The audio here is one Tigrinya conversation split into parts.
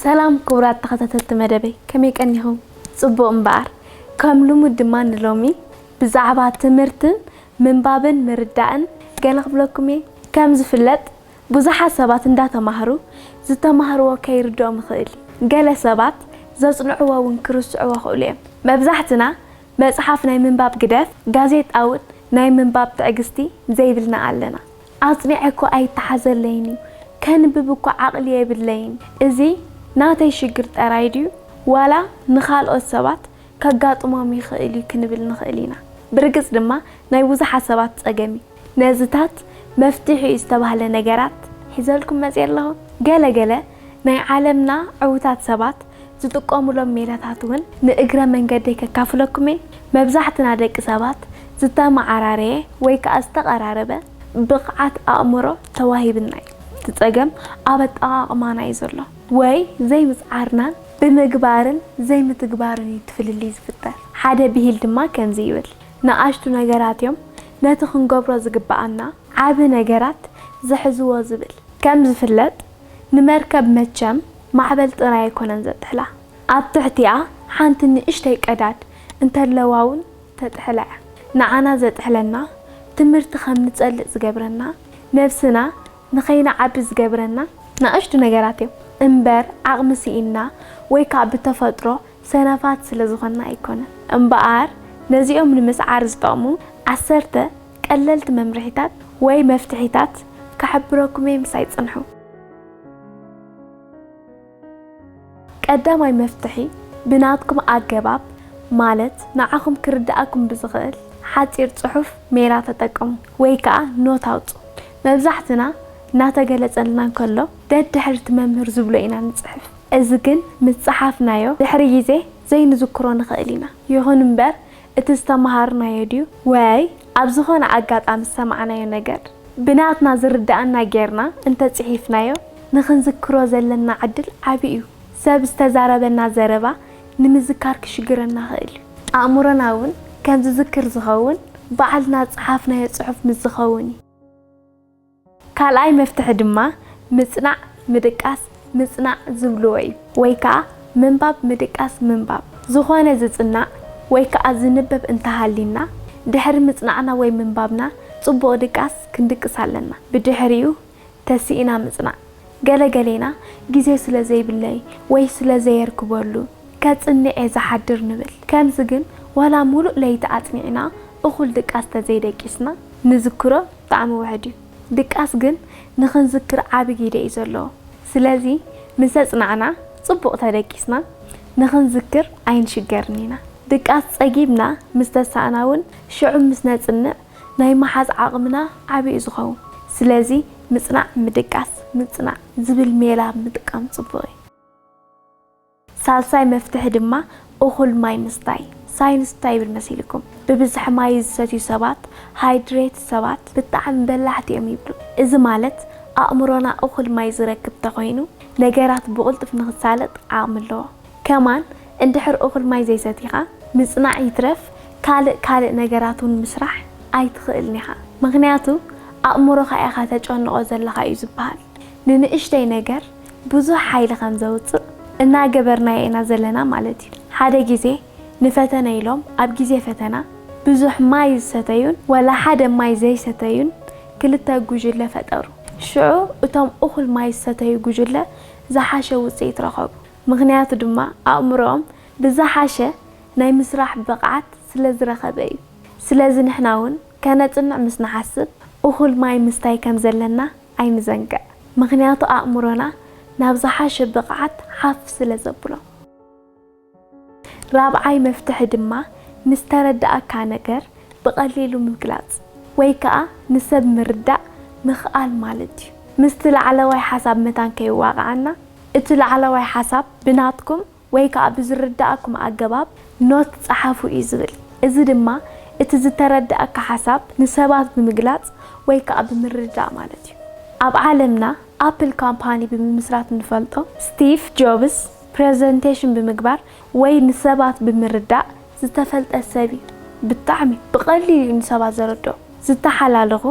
ሰላም ክቡራት ተኸታተልቲ መደበይ፣ ከመይ ቀኒኹም? ጽቡቕ እምበኣር፣ ከም ልሙድ ድማ ንሎሚ ብዛዕባ ትምህርትን ምንባብን ምርዳእን ገለ ክብለኩም እየ። ከም ዝፍለጥ፣ ብዙሓት ሰባት እንዳተማህሩ ዝተማህርዎ ከይርድኦም ይኽእል እዩ። ገለ ሰባት ዘጽንዕዎ እውን ክርስዕዎ ይኽእሉ እዮም። መብዛሕትና መጽሓፍ ናይ ምንባብ ግደፍ፣ ጋዜጣ እውን ናይ ምንባብ ትዕግስቲ ዘይብልና ኣለና። ኣጽኒዐ እኮ ኣይተሓዘለይን እዩ፣ ከንብብ እኮ ዓቕሊ የብለይን። እዚ ናተይ ሽግር ጠራይ ድዩ? ዋላ ንኻልኦት ሰባት ከጋጥሞም ይኽእል እዩ ክንብል ንኽእል ኢና። ብርግጽ ድማ ናይ ብዙሓት ሰባት ጸገም እዩ። ነዚታት መፍትሒ እዩ ዝተባህለ ነገራት ሒዘልኩም መጽየ ኣለኹ። ገለ ገለ ናይ ዓለምና ዕዉታት ሰባት ዝጥቀሙሎም ሜላታት እውን ንእግረ መንገደይ ከካፍለኩም እየ። መብዛሕትና ደቂ ሰባት ዝተመዓራረየ ወይ ከኣ ዝተቐራረበ ብቕዓት ኣእምሮ ተዋሂብና እዩ። እቲ ጸገም ኣብ ኣጠቓቕማና እዩ ዘሎ። ወይ ዘይምጽዓርናን ብምግባርን ዘይምትግባርን እዩ እቲ ፍልልይ ዝፍጠር። ሓደ ብሂል ድማ ከምዚ ይብል፣ "ንኣሽቱ ነገራት እዮም ነቲ ክንገብሮ ዝግብኣና ዓቢ ነገራት ዝሕዝዎ" ዝብል። ከም ዝፍለጥ፣ ንመርከብ መቸም ማዕበል ጥራይ ኣይኮነን ዘጥሕላ። ኣብ ትሕቲኣ ሓንቲ ንእሽተይ ቀዳድ እንተለዋ እውን ተጥሕላ እያ። ንዓና ዘጥሕለና፣ ትምህርቲ ከም ንጸልእ ዝገብረና፣ ነብስና ንኸይንዓቢ ዝገብረና ንኣሽቱ ነገራት እዮም። እምበር ዓቕሚ ስኢንና ወይ ከኣ ብተፈጥሮ ሰነፋት ስለ ዝኾንና ኣይኮነን። እምበኣር ነዚኦም ንምስዓር ዝጠቕሙ ዓሰርተ ቀለልቲ መምርሒታት ወይ መፍትሒታት ክሕብረኩም እየ፣ ምሳይ ጽንሑ። ቀዳማይ መፍትሒ፣ ብናትኩም ኣገባብ፣ ማለት ንዓኹም ክርድኣኩም ብዝኽእል ሓጺር ጽሑፍ ሜላ ተጠቀሙ ወይ ከኣ ኖት ኣውጽኡ። መብዛሕትና እናተገለጸልና እንከሎ ደድሕሪ እቲ መምህር ዝብሎ ኢና ንጽሕፍ። እዚ ግን ምስ ጸሓፍናዮ ድሕሪ ግዜ ዘይንዝክሮ ንኽእል ኢና። ይኹን እምበር እቲ ዝተመሃርናዮ ድዩ ወይ ኣብ ዝኾነ ኣጋጣሚ ዝሰማዕናዮ ነገር ብናትና ዝርድኣና ጌርና እንተጽሒፍናዮ ንኽንዝክሮ ዘለና ዕድል ዓቢ እዩ። ሰብ ዝተዛረበና ዘረባ ንምዝካር ክሽግረና ይኽእል እዩ። ኣእምሮና እውን ከም ዝዝክር ዝኸውን ባዕልና ዝጸሓፍናዮ ጽሑፍ ምስ ዝኸውን እዩ። ካልኣይ መፍትሒ ድማ ምጽናዕ፣ ምድቃስ፣ ምጽናዕ ዝብልዎ እዩ። ወይ ከኣ ምንባብ፣ ምድቃስ፣ ምንባብ። ዝኾነ ዝጽናዕ ወይ ከኣ ዝንበብ እንተሃልዩና፣ ድሕሪ ምጽናዕና ወይ ምንባብና ጽቡቕ ድቃስ ክንድቅስ ኣለና። ብድሕሪኡ ተሲእና ምጽናዕ። ገለ ገሌና ግዜ ስለ ዘይብለይ ወይ ስለ ዘየርክበሉ ከጽንዕ እየ ዝሓድር ንብል። ከምዚ ግን ዋላ ሙሉእ ለይቲ ኣጽኒዕና እኹል ድቃስ ተዘይደቂስና ንዝክሮ ብጣዕሚ ውሑድ እዩ። ድቃስ ግን ንኽንዝክር ዓቢ ግደ እዩ ዘለዎ። ስለዚ ምስ ኣጽናዕና ጽቡቕ ተደቂስና ንኽንዝክር ኣይንሽገርን ኢና። ድቃስ ጸጊብና ምስ ተሳእና እውን ሽዑ ምስ ነጽንዕ ናይ ምሓዝ ዓቕምና ዓቢ እዩ ዝኸውን። ስለዚ ምጽናዕ ምድቃስ ምጽናዕ ዝብል ሜላ ምጥቃም ጽቡቕ እዩ። ሳልሳይ መፍትሒ ድማ እኹል ማይ ምስታይ። ሳይንስ እንታይ ይብል መሲልኩም? ብብዝሒ ማይ ዝሰትዩ ሰባት፣ ሃይድሬት ሰባት፣ ብጣዕሚ በላሕቲ እዮም ይብሉ። እዚ ማለት ኣእምሮና እኹል ማይ ዝረክብ ተኾይኑ ነገራት ብቕልጡፍ ንኽሳለጥ ዓቕሚ ኣለዎ። ከማን እንድሕር እኹል ማይ ዘይሰቲኻ ምጽናዕ ይትረፍ ካልእ ካልእ ነገራት እውን ምስራሕ ኣይትኽእልን ኢኻ። ምኽንያቱ ኣእምሮኻ ኢኻ ተጨንቖ ዘለኻ እዩ ዝበሃል። ንንእሽተይ ነገር ብዙሕ ሓይሊ ከም ዘውጽእ እናገበርናዮ ኢና ዘለና ማለት እዩ። ሓደ ግዜ ንፈተነ ኢሎም ኣብ ግዜ ፈተና ብዙሕ ማይ ዝሰተዩን ዋላ ሓደ ማይ ዘይሰተዩን ክልተ ጉጅለ ፈጠሩ። ሽዑ እቶም እኹል ማይ ዝሰተዩ ጉጅለ ዝሓሸ ውጽኢት ረኸቡ። ምኽንያቱ ድማ ኣእምሮኦም ብዝሓሸ ናይ ምስራሕ ብቕዓት ስለ ዝረኸበ እዩ። ስለዚ ንሕና እውን ከነጽንዕ ምስ ንሓስብ እኹል ማይ ምስታይ ከም ዘለና ኣይንዘንግዕ። ምኽንያቱ ኣእምሮና ናብ ዝሓሸ ብቕዓት ሓፍ ስለ ዘብሎ። ራብዓይ መፍትሒ ድማ ንዝተረድኣካ ነገር ብቐሊሉ ምግላጽ ወይ ከኣ ንሰብ ምርዳእ ምኽኣል ማለት እዩ። ምስቲ ላዕለዋይ ሓሳብ መታን ከይዋቕዓና፣ እቲ ላዕለዋይ ሓሳብ ብናትኩም ወይ ከኣ ብዝርድኣኩም ኣገባብ ኖት ጸሓፉ እዩ ዝብል። እዚ ድማ እቲ ዝተረድኣካ ሓሳብ ንሰባት ብምግላጽ ወይ ከኣ ብምርዳእ ማለት እዩ። ኣብ ዓለምና ኣፕል ካምፓኒ ብምምስራት እንፈልጦ ስቲቭ ጆብስ ፕረዘንቴሽን ብምግባር ወይ ንሰባት ብምርዳእ ዝተፈልጠ ሰብ እዩ። ብጣዕሚ ብቐሊሉ እዩ ንሰባት ዘረድኦ። ዝተሓላለኹ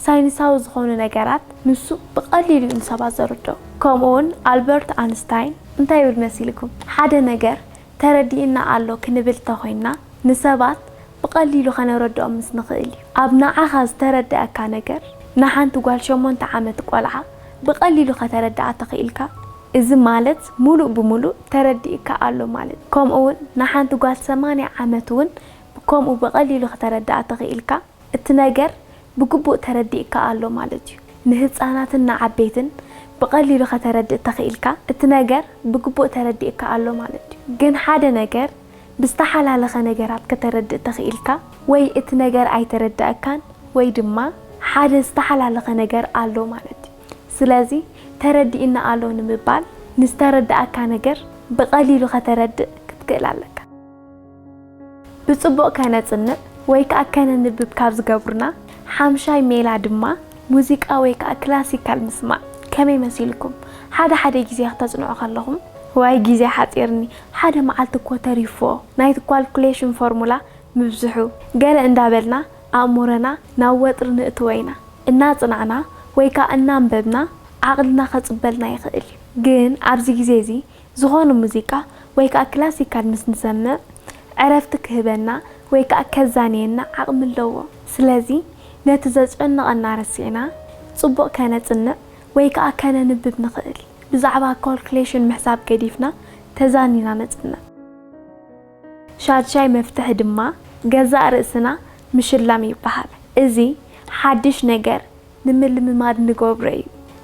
ሳይንሳዊ ዝኾኑ ነገራት ንሱ ብቐሊሉ እዩ ንሰባት ዘረድኦ። ከምኡውን ኣልበርት ኣንስታይን እንታይ ይብል መሲልኩም? ሓደ ነገር ተረዲእና ኣሎ ክንብል ተኾይንና፣ ንሰባት ብቐሊሉ ከነረድኦም ምስ ንኽእል እዩ። ኣብ ንዓኻ ዝተረድኣካ ነገር ንሓንቲ ጓል ሸሞንተ ዓመት ቆልዓ ብቐሊሉ ከተረድኣ ተኽኢልካ፣ እዚ ማለት ሙሉእ ብሙሉእ ተረዲእካ ኣሎ ማለት። ከምኡ እውን ንሓንቲ ጓል ሰማንያ ዓመት እውን ከምኡ ብቐሊሉ ከተረድኣ ተኽኢልካ፣ እቲ ነገር ብግቡእ ተረዲእካ ኣሎ ማለት እዩ። ንህፃናትን ንዓበይትን ብቐሊሉ ከተረድእ ተኽኢልካ፣ እቲ ነገር ብግቡእ ተረዲእካ ኣሎ ማለት እዩ። ግን ሓደ ነገር ብዝተሓላለኸ ነገራት ከተረድእ ተኽኢልካ፣ ወይ እቲ ነገር ኣይተረዳእካን፣ ወይ ድማ ሓደ ዝተሓላለኸ ነገር ኣሎ ማለት እዩ። ስለዚ ተረዲእና ኣሎ ንምባል ንዝተረዳእካ ነገር ብቐሊሉ ከተረድእ ክትክእል ኣለካ። ብጽቡቕ ከነጽንዕ ወይ ከኣ ከነንብብ ካብ ዝገብሩና ሓምሻይ ሜላ ድማ ሙዚቃ ወይ ከኣ ክላሲካል ምስማዕ። ከመይ መሲልኩም? ሓደ ሓደ ግዜ ክተጽንዑ ከለኹም፣ ዋይ ግዜ ሓጺርኒ፣ ሓደ መዓልቲ እኮ ተሪፎ፣ ናይቲ ኳልኩሌሽን ፎርሙላ ምብዝሑ፣ ገለ እንዳበልና ኣእምሮና ናብ ወጥሪ ንእትዎ ኢና። እናጽናዕና ወይ ከኣ እናንበብና ዓቕልና ከጽበልና ይኽእል እዩ። ግን ኣብዚ ግዜ እዚ ዝኾነ ሙዚቃ ወይ ከኣ ክላሲካል ምስ ንሰምዕ ዕረፍቲ ክህበና ወይ ከኣ ከዛንየና ዓቕሚ ኣለዎ። ስለዚ ነቲ ዘጨንቐና ረሲዕና ጽቡቕ ከነጽንዕ ወይ ከኣ ከነንብብ ንኽእል። ብዛዕባ ካልኩሌሽን ምሕሳብ ገዲፍና ተዛኒና ነጽንዕ። ሻድሻይ መፍትሒ ድማ ገዛእ ርእስና ምሽላም ይበሃል። እዚ ሓድሽ ነገር ንምልምማድ ንገብሮ እዩ።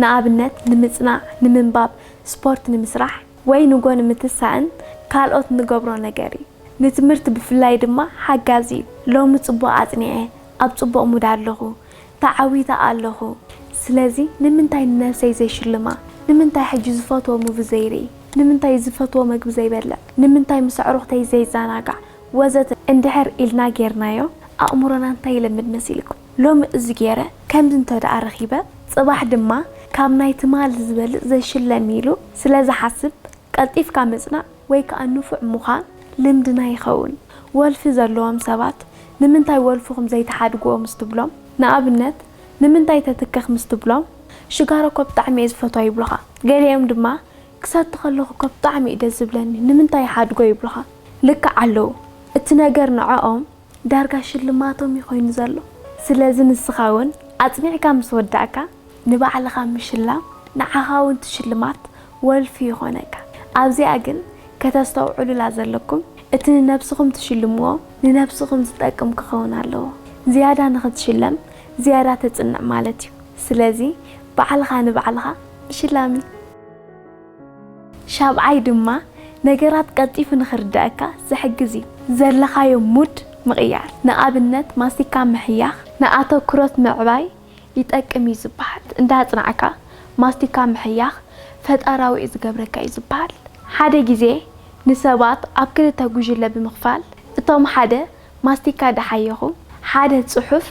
ንኣብነት ንምጽናዕ፣ ንምንባብ፣ ስፖርት ንምስራሕ ወይ ንጎ ንምትሳእን ካልኦት ንገብሮ ነገር እዩ። ንትምህርቲ ብፍላይ ድማ ሓጋዚ እዩ። ሎሚ ጽቡቕ ኣጽኒዐ፣ ኣብ ጽቡቕ ሙድ ኣለኹ፣ ተዓዊተ ኣለኹ። ስለዚ ንምንታይ ንነብሰይ ዘይሽልማ? ንምንታይ ሕጂ ዝፈትዎ ሙቪ ዘይርኢ? ንምንታይ ዝፈትዎ መግቢ ዘይበልዕ? ንምንታይ ምስ ኣዕሩኽተይ ዘይዘናጋዕ? ወዘተ እንድሕር ኢልና ጌርናዮ፣ ኣእምሮና እንታይ ይለምድ መሲልኩም? ሎሚ እዚ ጌረ ከምዚ እንተ ደኣ ረኺበ፣ ጽባሕ ድማ ካብ ናይ ትማሊ ዝበልጽ ዘይሽለም ኢሉ ስለ ዝሓስብ፣ ቀልጢፍካ ምጽናዕ ወይ ከኣ ንፉዕ ምዃን ልምድና ይኸውን። ወልፊ ዘለዎም ሰባት ንምንታይ ወልፍኹም ዘይትሓድግዎ ምስ ትብሎም፣ ንኣብነት፣ ንምንታይ ተትክኽ ምስ ትብሎም፣ ሽጋራ እኮ ብጣዕሚ እየ ዝፈትዋ ይብሉኻ። ገሊኦም ድማ፣ ክሰቲ ከለኹ እኮ ብጣዕሚ እዩ ደስ ዝብለኒ፣ ንምንታይ ይሓድጎ ይብሉኻ። ልክዕ ኣለዉ። እቲ ነገር ንዕኦም ዳርጋ ሽልማቶም እዩ ኮይኑ ዘሎ። ስለዚ ንስኻ እውን ኣጽኒዕካ ምስ ወዳእካ ንባዕልኻ ምሽላም ንዓኻ እውን እቲ ሽልማት ወልፊ ይኾነካ። ኣብዚኣ ግን ከተስተውዕሉላ ዘለኩም፣ እቲ ንነብስኹም ትሽልምዎ ንነብስኹም ዝጠቅም ክኸውን ኣለዎ። ዝያዳ ንኽትሽለም ዝያዳ ተጽንዕ ማለት እዩ። ስለዚ ባዕልኻ ንባዕልኻ ምሽላም እዩ። ሻብዓይ ድማ ነገራት ቀልጢፉ ንኽርዳእካ ዝሕግዝ እዩ። ዘለኻዮ ሙድ ምቕያር። ንኣብነት ማስቲካ ምሕያኽ ንኣተኩሮት ምዕባይ ይጠቅም እዩ ዝበሃል። እንዳጽናዕካ ማስቲካ ምሕያኽ ፈጣራዊ እዩ ዝገብረካ እዩ ዝበሃል። ሓደ ግዜ ንሰባት ኣብ ክልተ ጉጅለ ብምኽፋል እቶም ሓደ ማስቲካ ደሓየኹ ሓደ ጽሑፍ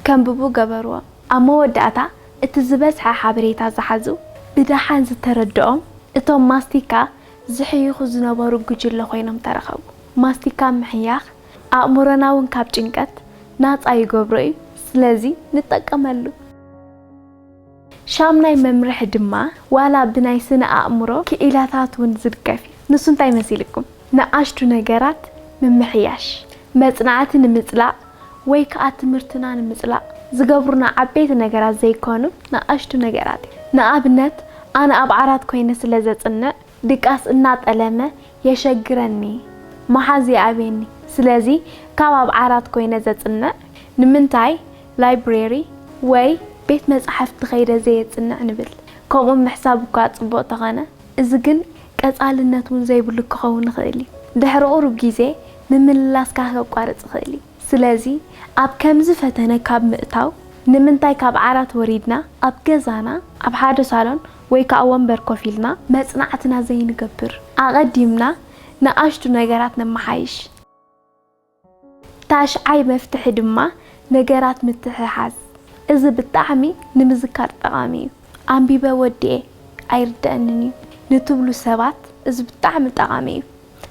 ከንብቡ ገበርዎም። ኣብ መወዳእታ እቲ ዝበዝሐ ሓበሬታ ዝሓዙ ብደሓን ዝተረድኦም እቶም ማስቲካ ዝሕይኹ ዝነበሩ ጉጅለ ኮይኖም ተረኸቡ። ማስቲካ ምሕያኽ ኣእምሮና እውን ካብ ጭንቀት ናጻ ይገብሮ እዩ። ስለዚ ንጠቀመሉ። ሻምናይ መምርሒ ድማ ዋላ ብናይ ስነ ኣእምሮ ክኢላታት እውን ዝድገፍ እዩ። ንሱ እንታይ መሲልኩም? ንኣሽቱ ነገራት ምምሕያሽ፣ መጽናዕቲ ንምጽላእ ወይ ከኣ ትምህርትና ንምጽላእ ዝገብሩና ዓበይቲ ነገራት ዘይኮኑ ንኣሽቱ ነገራት እዮም። ንኣብነት ኣነ ኣብ ዓራት ኮይነ ስለ ዘጽንዕ ድቃስ እናጠለመ የሸግረኒ፣ መሓዝ ይኣብየኒ። ስለዚ ካብ ኣብ ዓራት ኮይነ ዘጽንዕ ንምንታይ ላይብሬሪ ወይ ቤት መጻሕፍቲ ከይደ ዘየጽንዕ ንብል። ከምኡ ምሕሳብ እኳ ጽቡቕ ተኾነ፣ እዚ ግን ቀጻልነት እውን ዘይብሉ ክኸውን ይኽእል እዩ። ድሕሪ ቁሩብ ግዜ ምምልላስካ ከቋርጽ ይኽእል እዩ። ስለዚ ኣብ ከምዚ ፈተነ ካብ ምእታው ንምንታይ ካብ ዓራት ወሪድና ኣብ ገዛና ኣብ ሓደ ሳሎን ወይ ከኣ ወንበር ኮፍ ኢልና መጽናዕትና ዘይንገብር? ኣቐዲምና ንኣሽቱ ነገራት ነመሓይሽ። ታሽዓይ መፍትሒ ድማ ነገራት ምትሕሓዝ። እዚ ብጣዕሚ ንምዝካር ጠቓሚ እዩ። ኣንቢበ ወዲኤ ኣይርደኣንን እዩ ንትብሉ ሰባት እዚ ብጣዕሚ ጠቓሚ እዩ።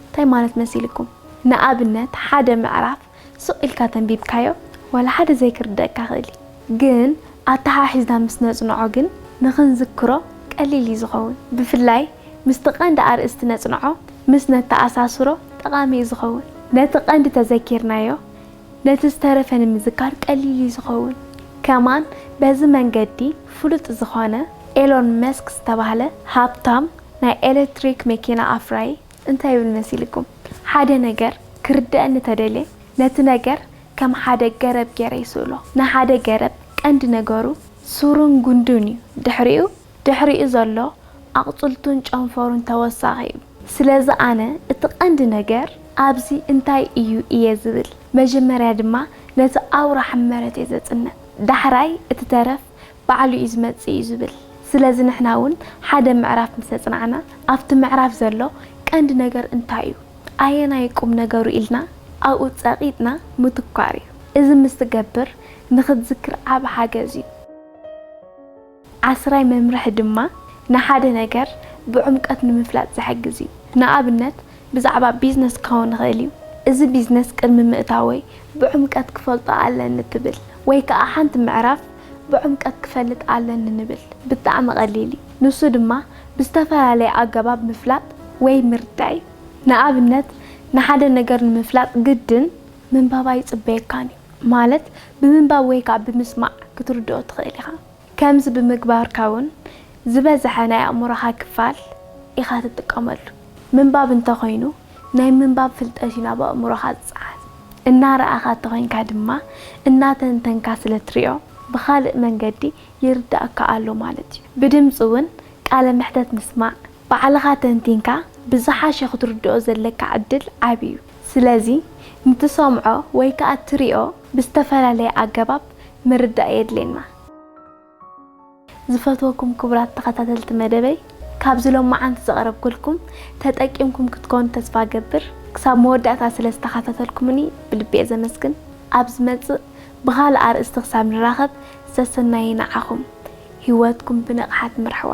እንታይ ማለት መሲልኩም? ንኣብነት ሓደ ምዕራፍ ስቕ ኢልካ ተንቢብካዮ ዋላ ሓደ ዘይክርደኣካ ይኽእል እዩ። ግን ኣተሓሒዝና ምስ ነጽንዖ ግን ንኽንዝክሮ ቀሊል እዩ ዝኸውን። ብፍላይ ምስቲ ቀንዲ ኣርእስቲ ነጽንዖ፣ ምስ ነተኣሳስሮ ጠቓሚ እዩ ዝኸውን። ነቲ ቀንዲ ተዘኪርናዮ፣ ነቲ ዝተረፈ ንምዝካር ቀሊል እዩ ዝኸውን። ከማን በዚ መንገዲ ፍሉጥ ዝኾነ ኤሎን መስክ ዝተባህለ ሃብታም ናይ ኤሌክትሪክ መኪና ኣፍራዪ እንታይ ይብል መሲልኩም? ሓደ ነገር ክርደኣኒ ተደልየ፣ ነቲ ነገር ከም ሓደ ገረብ ገይረ ይስእሎ። ንሓደ ገረብ ቀንዲ ነገሩ ሱሩን ጉንዱን እዩ። ድሕሪኡ፣ ድሕሪኡ ዘሎ ኣቕጽልቱን ጨንፈሩን ተወሳኺ እዩ። ስለዚ ኣነ እቲ ቀንዲ ነገር ኣብዚ እንታይ እዩ እየ ዝብል። መጀመርያ ድማ ነቲ ኣውራ ሕመረት እየ ዘጽንዕ። ዳሕራይ እቲ ተረፍ ባዕሉ እዩ ዝመጽእ እዩ ዝብል። ስለዚ ንሕና እውን ሓደ ምዕራፍ ምስ ኣጽናዕና ኣብቲ ምዕራፍ ዘሎ ቀንዲ ነገር እንታይ እዩ? ኣየናይ ቁም ነገሩ ኢልና ኣብኡ ጸቒጥና ምትኳር እዩ። እዚ ምስ ትገብር ንኽትዝክር ዓቢ ሓገዝ እዩ። ዓስራይ መምርሒ ድማ ንሓደ ነገር ብዕምቀት ንምፍላጥ ዝሕግዝ እዩ። ንኣብነት ብዛዕባ ቢዝነስ ክኸውን ይኽእል እዩ። እዚ ቢዝነስ ቅድሚ ምእታወይ ብዕምቀት ክፈልጦ ኣለኒ ትብል፣ ወይ ከኣ ሓንቲ ምዕራፍ ብዕምቀት ክፈልጥ ኣለኒ ንብል። ብጣዕሚ ቀሊል እዩ። ንሱ ድማ ብዝተፈላለየ ኣገባብ ምፍላጥ ወይ ምርዳእ እዩ። ንኣብነት ንሓደ ነገር ንምፍላጥ ግድን ምንባብ ኣይጽበየካን እዩ። ማለት ብምንባብ ወይ ከኣ ብምስማዕ ክትርድኦ ትኽእል ኢኻ። ከምዚ ብምግባርካ እውን ዝበዝሐ ናይ ኣእምሮኻ ክፋል ኢኻ ትጥቀመሉ። ምንባብ እንተኾይኑ ናይ ምንባብ ፍልጠት እዩ ናብ ኣእምሮኻ ዝጸዓን። እናረኣኻ እንተኾይንካ ድማ እናተንተንካ ስለ ትሪኦ ብኻልእ መንገዲ ይርዳእካ ኣሎ ማለት እዩ። ብድምፂ እውን ቃለ መሕተት ምስማዕ፣ ባዕልኻ ተንቲንካ ብዝሓሸ ክትርድኦ ዘለካ ዕድል ዓቢ እዩ። ስለዚ ንትሰምዖ ወይ ከኣ ትሪኦ ብዝተፈላለየ ኣገባብ ምርዳእ የድልየና። ዝፈትወኩም ክቡራት ተኸታተልቲ መደበይ፣ ካብዚ ሎማዓንቲ ዘቕረብኩልኩም ተጠቂምኩም ክትኮኑ ተስፋ ገብር። ክሳብ መወዳእታ ስለ ዝተኸታተልኩምኒ ብልቢ እየ ዘመስግን። ኣብ ዝመጽእ ብኻልእ ኣርእስቲ ክሳብ ንራኸብ ሰሰናዩ ንዓኹም። ህይወትኩም ብንቕሓት ምርሕዋ።